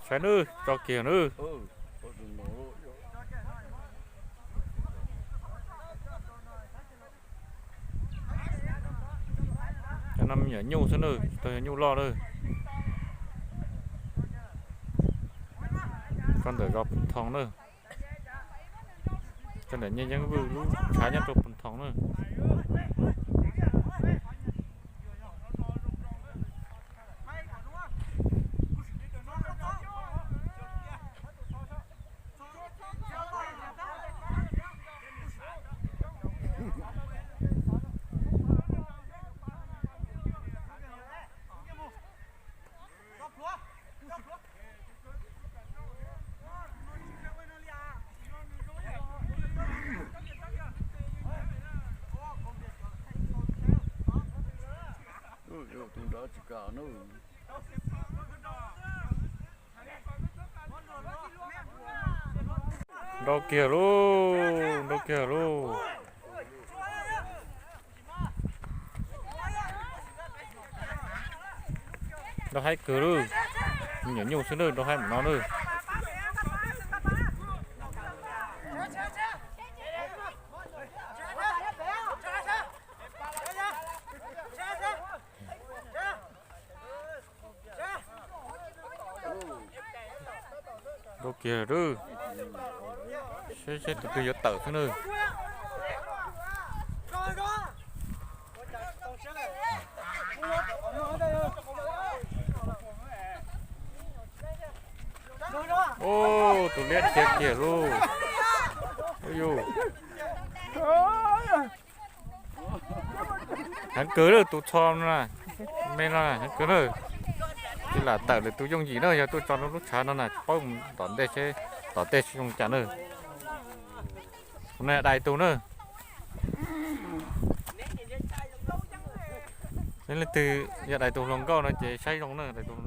Saib nawb, tso kiag nawb. Cov no me nyuam nyuj xwb nawb, tsis tau yog nyuj loj nawb. Tso ntawm zos Pus Thoo nawb. Tso ntawm Nyiaj Yeeb Vwj lub tshav nyob rau Pus Thoo nawb. Tus nrad tsis kam no. Nrau kiag lauj, nrau kiag lauj. Nrau haib kawg lauj. Me nyuam nyuj xwb nawb, nrau haib mus no nawb. Nrau kiag lauj. Seb, seb tus twg yuav tawm xwb nawb. Ub, tus liab khiav kiag lauj. Ub yus. Heev kawg lawm tus txho no na, me no na heev kawg lawm. Tsis lam tawm lwm tus yooj yim na, yog tuaj tso rau lub tshav no na, tsis paub mus tom ntej seb tom ntej zoo cas na. Tus no dais tus na. Yog leej twg yog dais tus hluas nkauj no ces saib zoo na, dais tus